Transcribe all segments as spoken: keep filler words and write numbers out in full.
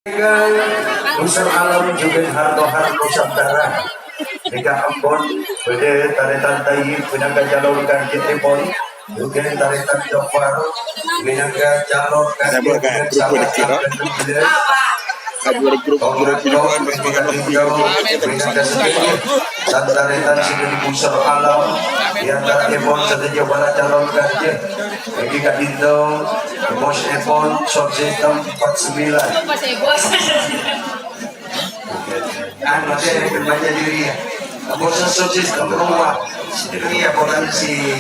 Busur Alam jhughân Harto Harto Sabdara. Nèka ampon bâdâ tarètan Tayyib mènangka calon kajhâ'èpon. Jhughân tarètan Jafar mènangka calon kajhâ'èpon. Apa? Tonggak, tonggak, mènangka sedikit. Tarètan sè dhâri Busur Alam, è antara'èpon sadhâjâ para calon kajhâ'. Èngghi ka'dinto, bosèpon, sound system empat sembilan. Anu, saya akan baca diri ya. Bos sound system rumah. Diri ya, potensi.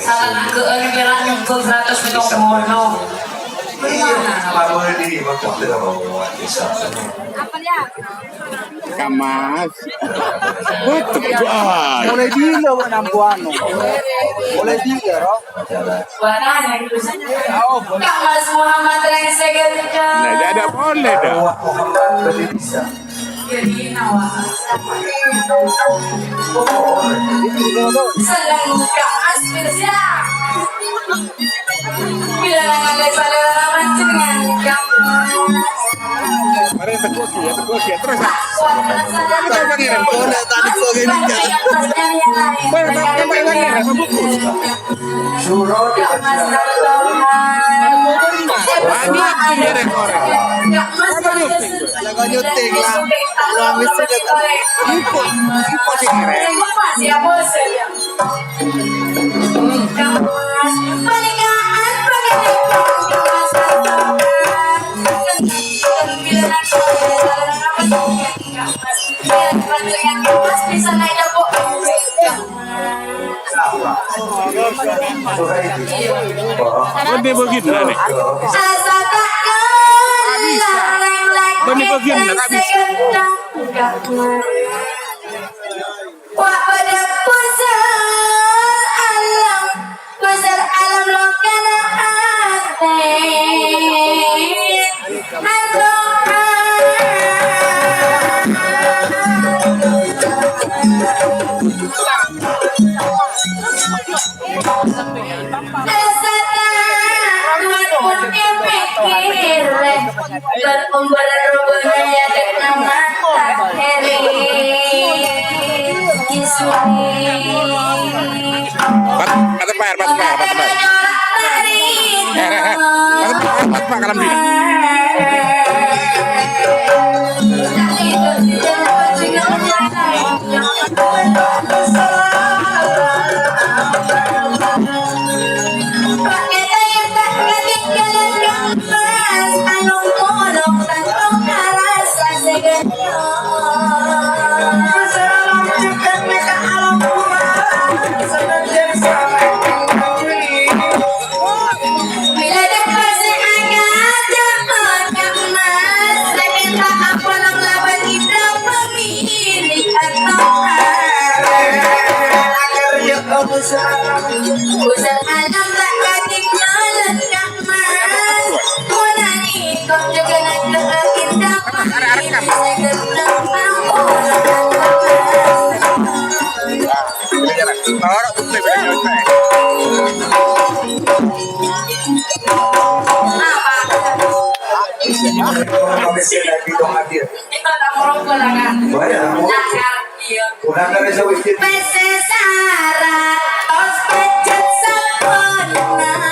Salah ke ini pera nyungkut seratus pitung puluh. Iya, Pak Budi, Pak Budi. Kamas. Betul, Pak. Mulai dino, Pak, nampuan. Mulai dino, Ro. Kamas Muhammad Reng Segenta. Nah, tidak ada boleh dah. Jadi, nawa. Seneng Kamas Firza. Bilâ la ngallè salèra panjhennengngan, Kang. Mari, teguh, ya, teguh, ya. Terus, ya. Kita Pangeran. Boleh tadi kok gini, Kang. Boleh, Pak, Pak Pangeran, Pak Bukus. Ada nyuting, ya, rekor. Ada nyuting. Kalau nyuting, lah. Kalau habis itu, ikut, ikut sih, keren. Lebih begini nih. Lebih begini, nggak bisa. Wa' padâ Busur Alam, Busur Alam lokana atè. Aduh. Rasa taat pun èpèkkèrè. Berkumpulan rububiyah dengan mata kiri. Yesus. Pas, pas, pas, pas, pas, pas. Eh, eh, eh. Pas, pas, pas, pas, kalem dulu. Mila dâpa' sè akajâ' koca' emmas, sakèng ta' aporong labân Indra pamili kato'an. Busur Alam ta' katinggalan ka emmas, mon nèko jâgâ nangka Indra pamili sè ganteng aporong emmas. Pèssè saratos pèjhât samponna.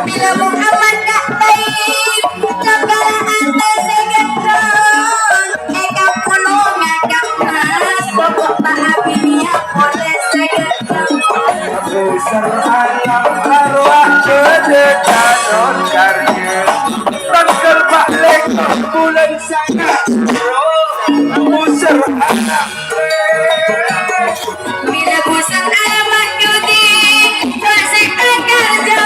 Bila Muhammad ka Taif, nangka ante sè ghândhâng, è kapolongan ka emmas, pokok ta' abinèya polè sè ghândhâng. Busur Alam arwah bâdâ calon karjâ, tanggal empat belas bulân sanga', Bro. Busur Alam. Mila Busur Alam makkèdhi, sè akajâ'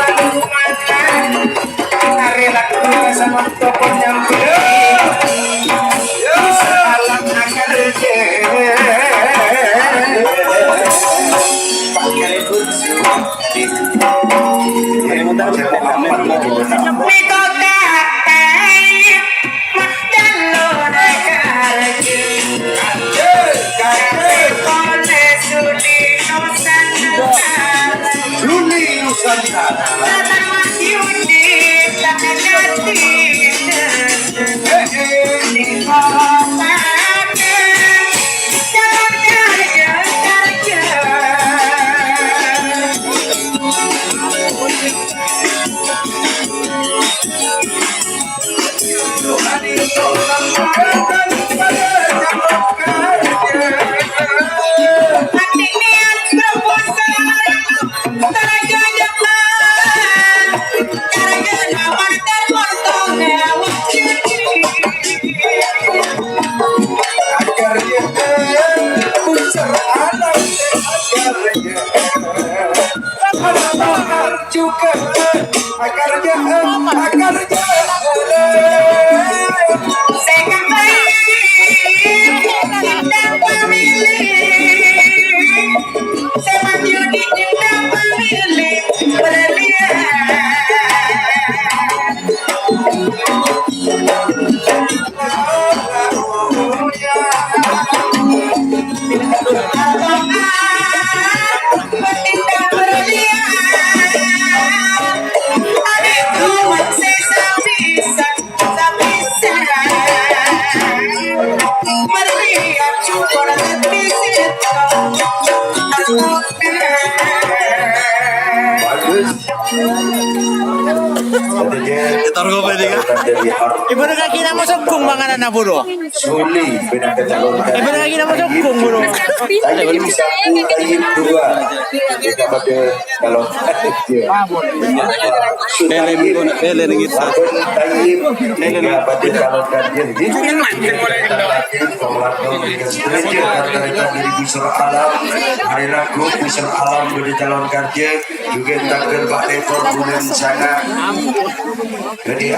Juli Nusantara. Bagus. Ibu Kaki nama sokong manganan apa, Bro? Suli pinangka calon. Ibu Kaki nama sokong, Bro. Tayyib satu, Tayyib dua. Kita pada calon. Pele, Bro, nak pele nih kita. Tayyib, kita pada calon. Kita lagi pengelolaan dari Busur Alam. Hari Rabu Busur Alam pada calon. Jhughân tangghâl pa' lèbâr bulân sanga'. Dhâddhi